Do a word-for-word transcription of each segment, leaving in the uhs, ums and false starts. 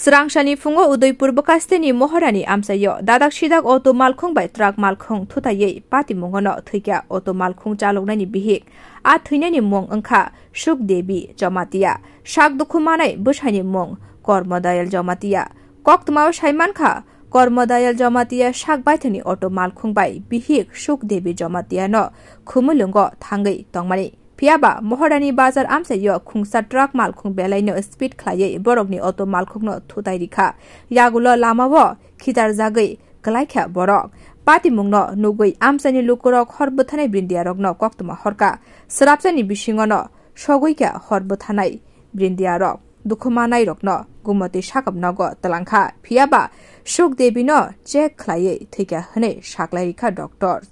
Srangsani phungo Udaipur bwkasteni Mohorani amchaio dadak sidak auto malkhung bai truck malkhung thutaiwi patimungono thwikha auto malkhung chaloknani bihik. A thwinani mung wngkha Suk Devi Jamatia, sak dukhu manai bwsaini mung Kormo Dayal Jamatia. Koktwmao saimankha, Kormo Dayal Jamatia sak baithangni auto malkhung bai bihik Suk Devi Jamatiano khumulwngo thangwi tongmani. Phiyaba Mohorani bazar amchaio khungsa truck malkhung belaino speed khlaiwi borokni auto malkhungno thutai rikha. Yagulo lamao khitarjagwi kwlaikha borok. Patimungno nugwi amchaini lukurok hor bwthanai brindiarokno koktwma horkha. Swrapsani bisingono sogwikha hor bwthanai brindiarok. Dukhu manairokno gumotwi sakam nogo twlangkha. Phiyaba Suk Devino check khlaiwi thwikha hwnwi saklai rikha doctor.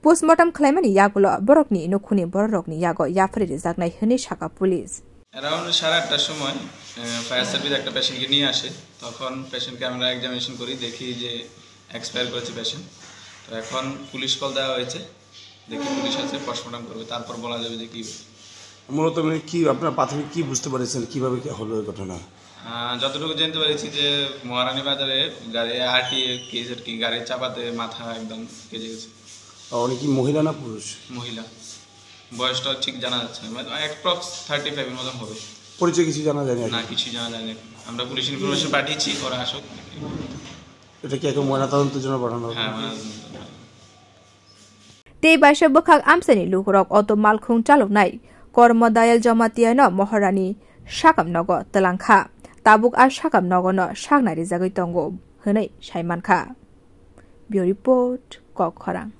Postmortem khlaimani yagulo borokni nukhungni bororokni yago yapharwi rijaknai hwnwi sakha police. Around সাড়ে আটটার সময় fire service একটা পেশেন্টকে নিয়ে আসে। তখন পেশেন্টকে আমরা এক্সামিনেশন করি, দেখি যে এক্সপায়ার করেছে পেশেন্ট। তো এখন পুলিশ কল দেওয়া হয়েছে, দেখি পুলিশ আছে, পোস্টমর্টম করবে, তারপর বলা যাবে যে কি হয়েছে। মূলত মানে কি আপনার প্রাথমিক কি বুঝতে পারছেন, কিভাবে কি হলো এই ঘটনা? আহ, যতটুকু জানতে পেরেছি যে মহারানী বাজারে গাড়ি আরটিএ কেস আর কি, গাড়ির চাপাতে মাথা একদম কেটে গেছে। আর উনি কি মহিলা না পুরুষ? মহিলা। বয়সটা ঠিক জানা যাচ্ছে না, মানে অ্যাপ্রক্স থার্টি ফাইভের মতন হবে। পরিচয় কিছু জানা যায়নি এখন? না, কিছু জানা যায়নি এখন। আমরা পুলিশ ইনফরমেশন পাঠিয়েছি, ওরা আসুক। এটা কি এখন ময়নাতদন্তের জন্য পাঠানো হবে? হ্যাঁ, ময়নাতদন্ত। Tei baisa bwkhak amchaini lukurok auto malkhung chaloknai Kormo Dayal Jamatiano Mohorani sakam nogo twlangkha. Tabuk a sakam nogono saknai rijagwi tongo hwnwi saimankha. Bureau Report, Kokkhorang.